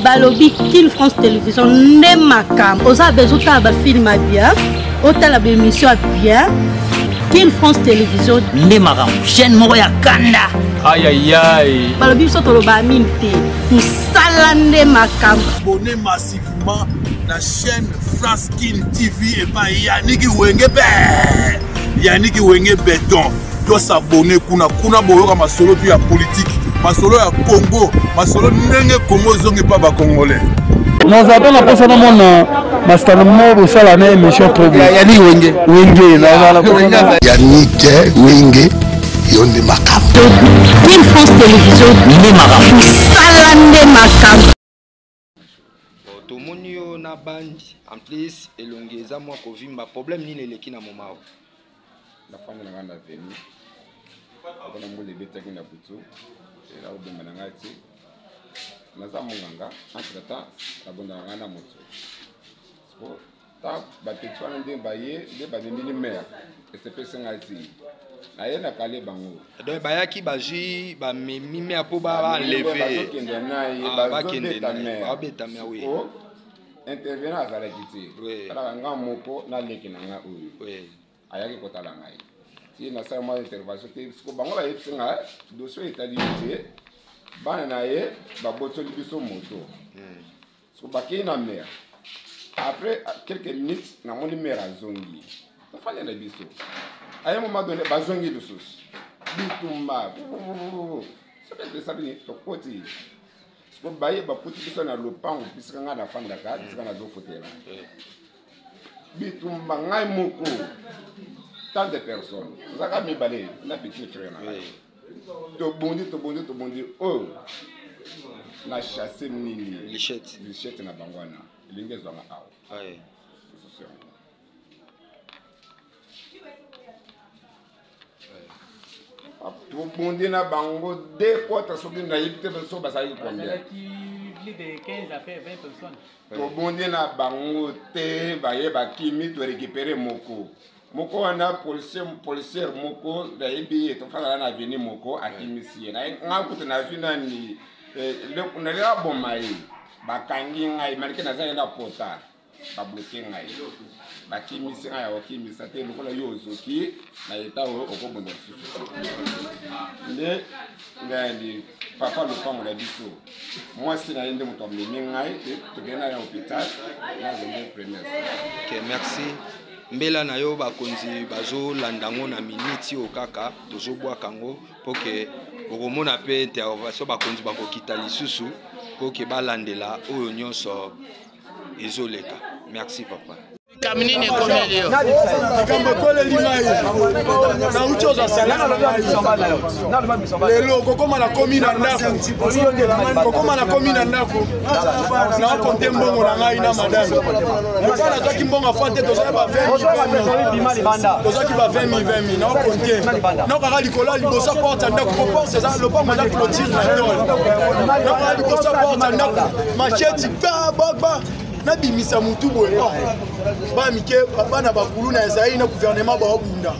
Balobi Kin France Télévision nde makambo. Oza besoin otala ba film ya bien, otala ba émission ya bien. Kin France Télévision nde makambo. Chaîne moko ya kanda. Aïe aïe aïe. Balobi biso toloba mingi te. Mosala nde makambo. Abonnez massivement na chaîne France Kin TV epai Yannick Wenge be. Yannick Wenge béton. To s'abonner kuna kuna boyoka masolo tu ya politique, masolo ya Congo, masolo ndenge Congo ezongi pa ba Congolais. Naza pe na posa namona masitano moko bosala na émission trop bien. Yannick Wenge. Wenge naza na posa. Yannick Wenge yo nde makambo. Kin France Télévision nde makambo. Mosala nde makambo. Bon, tomoni yo na bandi en plus elongi eza mwa kovimba problème nini eleki na moma oyo? Nafandi na ngai na veni mpona mbula ebetaki na butu ela kobima na ngai ti naza monganga entre temps nabondaka ngai na moto siko ta bateti wana nde baye nde bamemili mere esepesi ngai ti naye na kale bango donc bayaki bazwi bamemi mere mpo baenleve bazokende na ye ah, bakende bazobeta na ye mere babeta mere oui siko intervenant azalaki te Oui. talaka nga moko na leki na nga oyo oui ayaki kotala ngai ti nasala mwa intervention te siko bango bayebisi nga dossier etali yo te bana na ye babotoli biso moto siko bakei na mare après quelques minutes namoni mare azongi tofandi na biso aye moment donné bazongi lisusu bitumba soki tosali tokoti siko baye bakuti biso na lopango bisika ngai nafandaka bisika nazofutela bitumba ngai moko tant de personnes tozalaka mibale na petit frère na ngai tobundi tobundi tobundi oyo na chasse nini lichette lichette na bango wana elingi ezwanga awa lisusu yango tobundi na bango de kota soki nayebi te soki bazalaki combien tobundi na bango te baye bakimi torécupere moko moko wana policier policière moko nayebi ye tofandaka na aveni moko akimisi ye ngai kutu nazwi nani nalinga boma ye bakangi ngai malike nazali na pota babloke ngai bakimisi ngai akokimisa te lokola yo ozoki na eta oyo okobunda lisusu te nde ngai papa lopango na biso mwasi na ye nde moto amemi ngai tokende na ye hôpital nazongi première. Ok, merci. Mbela na yo bakonzi bazolanda yango na miniti oyo kaka tozobwaka yango mpo ke okomona mpe intervention bakonzi bakokita lisusu mpo ke balandela oyo nyonso ezoleka. Merci papa. Likambo nini ekomeli yo? Likambo ekoleli ngai, nauti ozwa salaire na ngai lelo, kokoma nakomi na ndako, kokoma nakomi na ndako, naokonte mbongo na ngai na madame. Lokola nazwaki mbongo afa te, tozwaki ba 20 tozwaki ba 20 000 20 000, naokonte naokaka likolo ya liboso porte ya ndako, po porte eza lopango eza clôture na tole, naokaka liboso ya porte ya ndako, macheti gbagba, nabimisa mutu boye, oh, bana mike bana bakulu na ezali na gouvernement baobunda.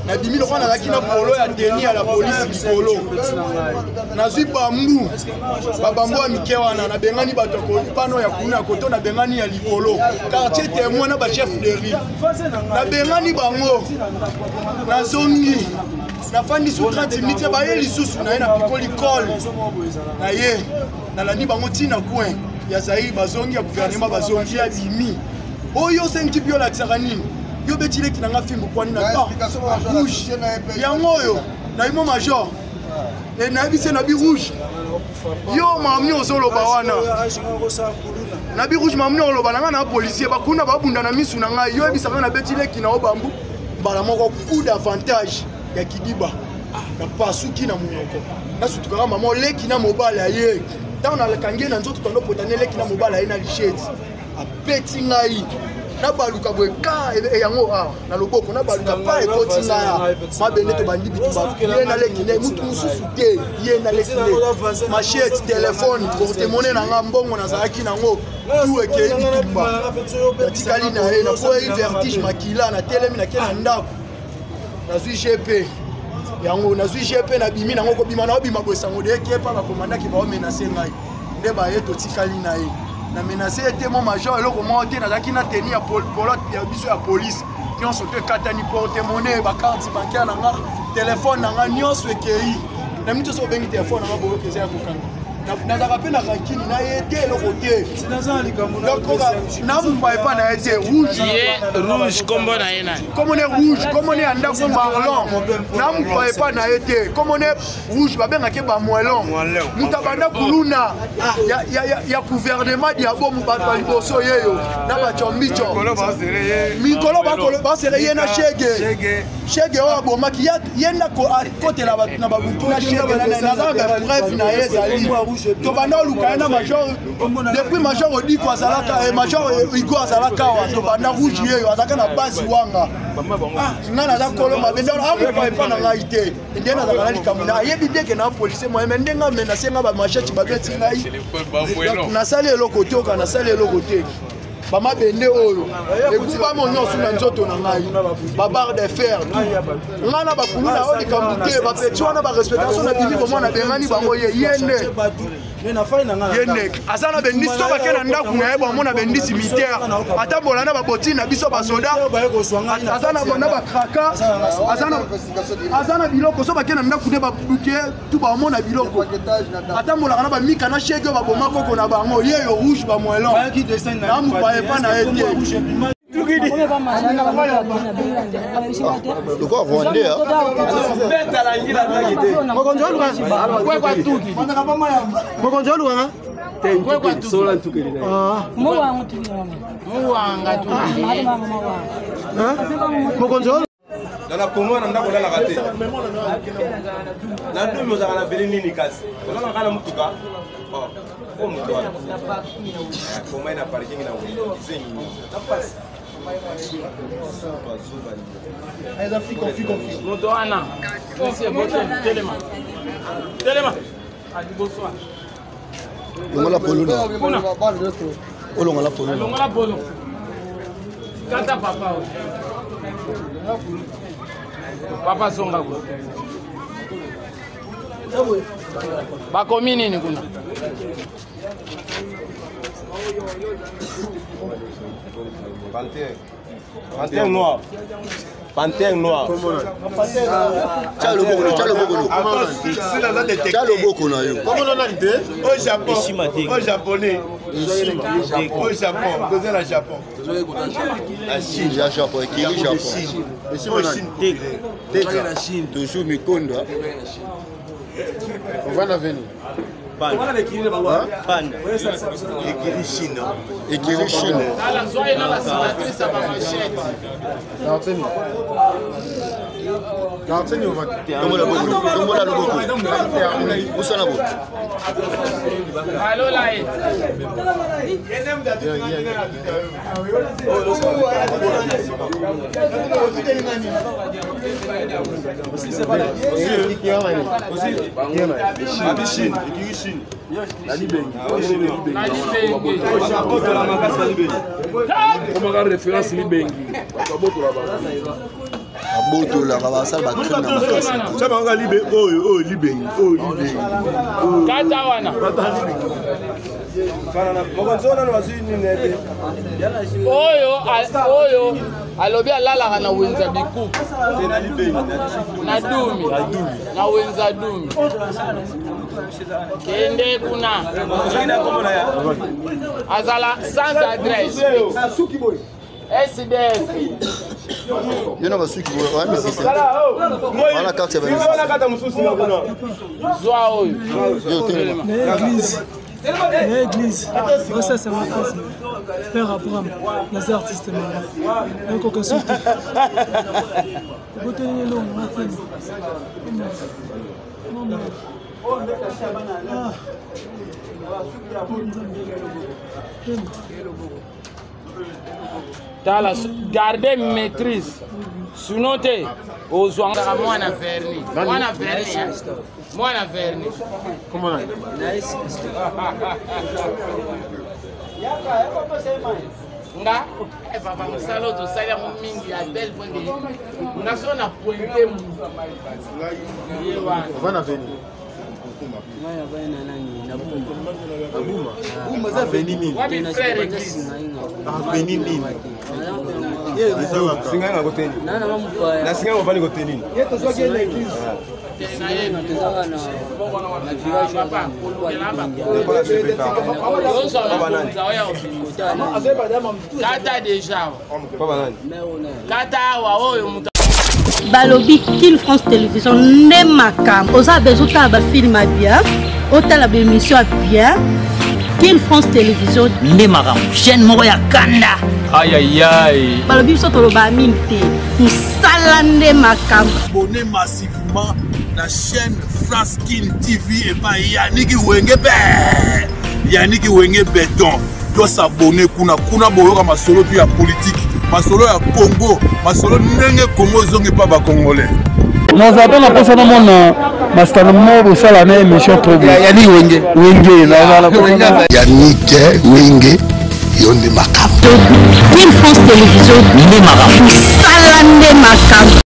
Nabimi lokola nazalaki na polo ya teni ya la polisi likolo, nazwi bambu babambu ya mike wana, nabengani bato pano ya kuna koto, nabengani ya likolo quartier témoin na bachef de rue, nabengani bango, nazongi nafandi su 30 minutes, baye lisusu na ye, napikoli kole na ye, nalandi bango ntina coin ya Zaire, bazongi ya gouvernement, bazongi ya bimi oyo osengi mpe olakisaka nini yo beti leki na nga fimbu kwani na rouge yango oyo nayimo major e nayebi se na bi rouge yo mami ozoloba wana na bi rouge mami oloba na ngai na policier bakuna babunda na misu na ngai, yo yebisaka na beti leki na yo bambu mbala moko coup d'avantage ya kidiba napasuki na monoko, nasutukaka mama oleki na mobali aye. Ntango nakangi ye na nzoto tando potani eleki na mobali aye na lisheti abeti ngai, nabaluka boye ka yango awa na loboko, nabaluka pa ekoti ngai mabende. Tobandi bitumba, ye naleki ne mutu mosusu te, ye naleki ne machete, telefone, porte-monnaie na nga, mbongo nazalaki nango tu ekei bitumba. Natikali na ye, nakwei vertige, makila, natelemi, nake na ndako, nazwi GP yango, nazwi GP, nabimi nango, kobima naobima boye, sango de ekepa bakomandaki baomenase ngai. Nde baye totikali na ye. Na menace ye te mo major eloko moko te, nazalaki na tenue ya polote ya biso ya police. Nyonso to ekatani porte monnaie, ba carte bancaire na nga, telefone na nga nyonso ekei. Na minute soki obengi telefone na nga boyoka eza ya kokanga. Nazalaka mpe na rankini na ye te eloko te. Namupa epa na ye te rouge. Ye rouge kombo na ye nani? Kombo ne rouge, kombo ne ya ndako Marlon. Namupa epa na ye te. Kombo ne rouge babengaki ba moelon. Moto abanda kuluna ya gouvernement diabo bato ya liboso yeyo na bacombico. Mikolo basere ye na shege. Shege oyo abomaki ye nde akotela bato na babutu na shege naza na bapreuve na ye ezali. Tobanda oluka ye na major depuis major Odiko azalaka major Igo azalaka awa tobanda rouge yeyo azalaka na base wanga. Nga naza kolo mabe nde amopa epa na ngai te. Nde nazalaka na likambo na ayebi bien ke na policier moyen mais ndenge amenace nga ba machette babeti ngai. Nasali eloko te oka nasali eloko te. Bamabende oyo ekubama nyonso na nzoto na ngai babarre de fer ngai na bakulu na oyo likambo te bapeti wana barespectation na bimi bomwana bengani bango ye ye nde ye nde aza na bendisi to bake na ndako na ye bamona bendisi militaire atambola na babotine na biso basoda aza na bakraka aza na biloko so bake na ndako nde babuke tu bamona biloko atambolaka na bamika na shege oyo baboma koko na bango ye yo rouge bamoelon na mopa epa na ye te. Lokola Rwandais, Mokonzi olukanga? Mokonzi na Congo na ndako olalaka te. Na domi ozalaka na vele nini kasi? Olalaka na mutuka? Oh, o moto wana. Koma na parking na wenze kizengi. Na pasi. Eza fiko fiko fiko. Moto wana. Monsieur Bote, telema. Telema. Aliboso. Longola polo na. Olongola polo. Longola polo. Kata papa. Papa zonga ko. Bakomi nini kuna? Panthère. Panthère noire. Panthère noire. Tcha loboko, tcha loboko. Tcha loboko na yo. Comment on a dit? Au Japon. Au japonais. Au Japon. Deuxième la Japon. La Chine, la Japon, Kiri Japon. Chine. Chine. Toujours Mikondo. On va la venir. Panda. Ekiri Chine. Ekiri Chine. Tombola loboko, tombola loboko. Usana bo. Allô là. Komaka référence libengi. Babotolaka basala bacrime na makasi. Tya bango kaka libe oyo oyo libengi oyo libengi. Kata wana. Oyo oyo alobi alalaka na wenza biku. Na dumi. Na wenza dumi. Kende kuna. Azala sans adresse. SDF. Yo na basuki wa misisi. Wana carte ya ba misisi. Zwa oyo. Yo telema. L'église. L'église. Ça c'est ma classe. Père Abraham, les artistes Donc aucun souci. Boteli elongo matini. Tala, garder maîtrise. Sinon te ozwangaka mwana verni. Mwana verni. Mwana verni. Comment Nga papa mosala oyo tosali yango mingi ya tel point que nga so na pointe mu. Ye wana. Va na venir. Buma eza aveni nini? Aveni nini? Singa nga kote nini? Na singa nga ovandi kote nini? Kata deja. Kata awa oyo moto. Balobi Kin France Télévision nde makambo. Oza besoin otala bafilme ya bien, otala baémission ya bien. Kin France Télévision nde makambo, chaîne moko ya kanda. Ayayay, balobi biso tolobaa mingi te, mosala nde makambo. Abonnez massivement na chaîne France Kin TV epai Yaniki Wenge be Yaniki Wenge Beton. Tosabone kuna kuna, boyoka masolo tu ya politike, masolo ya Congo, masolo ndenge Congo ezongi mpa bacongolais. Naza mpe na mposa namona masitana moko bosala na émission trop. Yaniki Wenge. Wenge. Yanike Wenge, yo nde makambo. Kin France Télévision nde makambo. Mosala nde makambo.